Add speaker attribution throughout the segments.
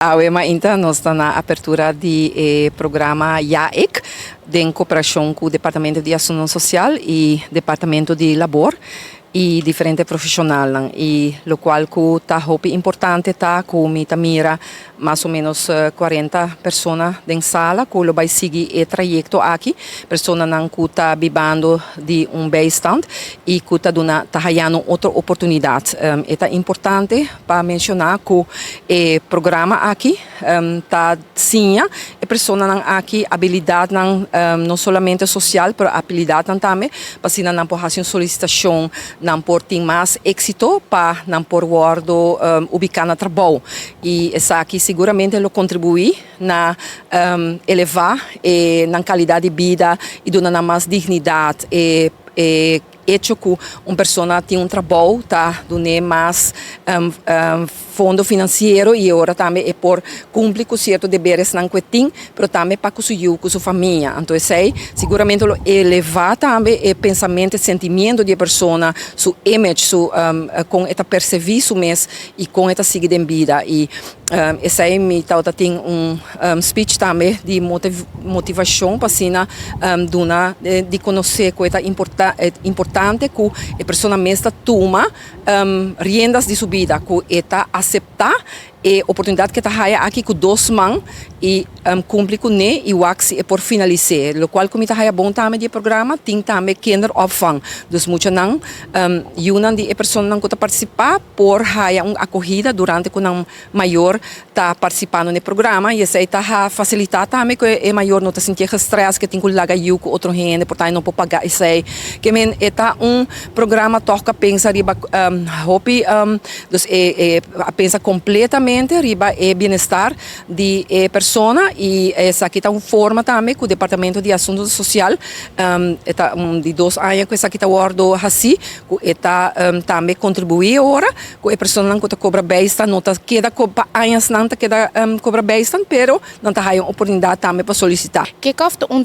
Speaker 1: Awe mainta nos ta na apertura di e programa JAEK den koperashon ku Departamento di Asuntonan Sosial i Departamento di Labor i diferente profeshonalnan. I lokual ku ta hopi importante ta ku mi ta mira mas o menos 40 persona den sala ku lo bai sigui e trayekto aki, personanan ku ta bibando di un bijstand i ku ta duna ta hayando otro oportunidat. E ta importante pa menshoná ku e programa aki ta siña e personanan aki abilidatnan, no solamente sosial, pero abilidatnan tambe pa asina nan por hasi un solisitashon, nan por tin mas éksito pa nan por wòrdu ubiká na trabou. I esaki siguramente lo kontribuí na elevá e nan kalidat di bida i duna nan mas dignidat. E hecho ku un persona tin un trabou ta dun'é mas fondo finansiero i e ora tambe e por kumpli ku sierto deberesnan ku e tin, pero tambe pa ku su yu, ku su famia. Anto esei siguramente lo elevá tambe e pensamentu, e sentimiento di e persona, su image, su kon e ta persebí su mes i kon e ta sigui den bida. I esei mi tabata tin un speech tambe di motivashon pa asina duna di konosé ku e ta importante ku e persona mes ta tuma riendas di su bida, ku e ta aseptá e oportunidat ku e ta haya aki ku dos man i kumpli kuné i wak si e por finalis'é. Lokual ku mi ta haya bon tambe di e programa, tin tambe kinderopvang. Dus muchanan, yunan di e personanan ku ta partisipá por haya un akohida durante ku nan mayor ta partisipando na e programa, i esei ta fasilitá tambe ku e mayor no ta sintié gestrès ku e tin ku laga yu ku otro hende por ta e no por paga esei. Ke men e ta un programa tòg ku a pensa riba hopi, dus e a pensa kompletamente riba e bienestar di e persona, i esaki ta un forma tambe ku Departamento di Asuntonan Sosial, e ta un di 2 aña ku esaki ta wòrdu hasí, ku e ta tambe kontribuí ora ku e personanan ku ta kobra bijstand no ta keda pa añanan ta keda kobra bijstand, pero nan ta haya un oportunidat tambe pa solisitá.
Speaker 2: Kick-off ta un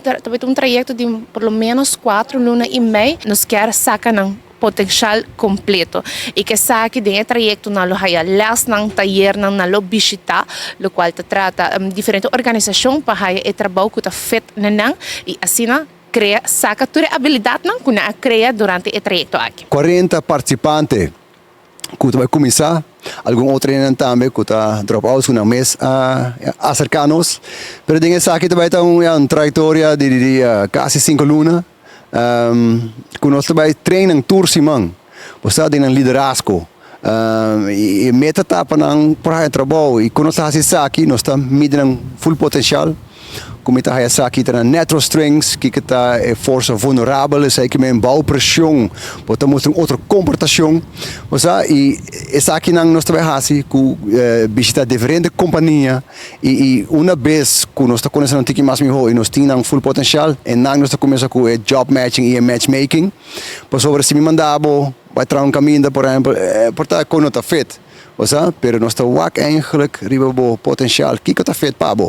Speaker 2: trayekto di por lo menos 4 luna i mei. Nos ke saka nan potensial kompleto. I ku esaki den e trayekto nan lo haya lesnan, tayernan, nan lo bishitá, lokual ta trata diferente organisashon pa haya e trabou ku ta fit na nan i asina krea, saka tur e abilidatnan ku nan a krea durante e trayekto aki.
Speaker 3: 40 partisipante ku ta bai kuminsá, algun otro tambe ku ta drop out ku nan mes a aserká nos. Pero den esaki tambe ta un trayektoria di kasi 5 luna ku nos ta bai train tur siman. Bo sa den liderazgo. I meta ta pa nan por haya trabou i ku nos ta hasi esaki, nos ta midi nan full potensial. Ku mi ta haya esaki ta natural strengths, ku ta e forsa vulnerabel, esei ke men bou preshon, bo ta mustra un otro komportashon. Bo sa, i esaki nan nos ta bai hasi ku bishitá diferente kompania i un bes ku nos ta konosé nan tiki mas mihó i nos tin nan full potensial, e nan nos ta kuminsá ku e job matching i e matchmaking. Pasobra si mi manda bo bai traha un kaminda, por ehèmpel, por ta ku no ta fit. Bo sa, pero nos ta wak eigenlijk riba bo potensial, kiko ta fit pa bo.